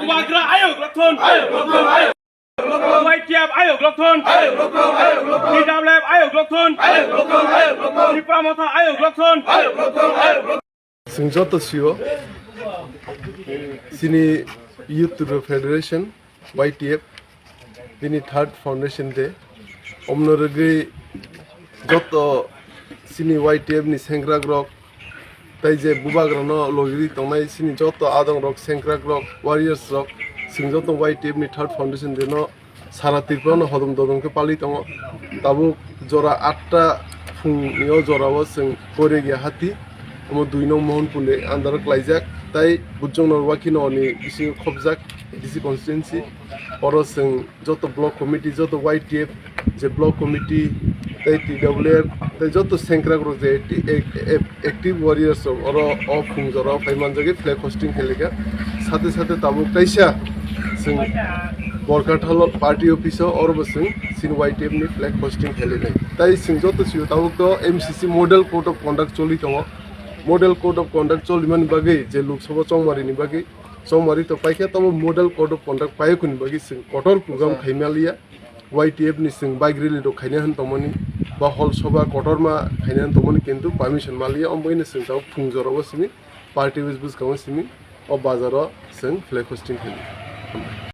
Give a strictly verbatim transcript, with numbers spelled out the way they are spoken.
Bubagra ayok lokthon. Y T F ayok lokthon. T W F ayok lokthon. Tipra Motha ayok lokthon. Chwng joto sio, chini Youth Tripura Federation, Y T F, bini third foundation day. Omno rwgwi joto chini Y T F ni sengkrakrok, tei je bubagrano logiri tongnai chini joto adongrok, sengkrakrok, warriors rok, chwng joto Y T F ni third foundation day no sara Tripura no hodom dodom khe pali tongo. Tabuk jora atta phung ni o jora o chwng Koiregia hati, omo dui nong Mohonpur ni under o klaijak, tei Bujong Norwakhi no ni bisingo khopjak A D C constituency. Oro chwng joto block committee, joto Y T F, je block committee, tei T W F, tei joto sengkrakrok je acti-, ac-, ac-, active warriors rok oro o phung jora o phai manjagwi flag hosting khailika. Sate sate tabuk kaisa chwng Borkathalo party office o oro bo chwng chini Y T F ni flag hosting khailainai. Tai chwng joto sio tabuk to M C C model code of conduct choli tongo. Model code of conduct cholimani bagwi je Lok Sabha chongmari ni bagwi, chongmari to paikha, tabo model code of conduct paikhuni bagwi chwng kotor program khaimaliya. Y T F ni chwng bike rally rok khaina hwn tongmani, ba hol soba kotorma khaina hwn tongmani, kintu permission maliya, omo bagwino chwng tabuk phung jora o simi party office bwskango simi o bazar o chwng flag hosting khainai.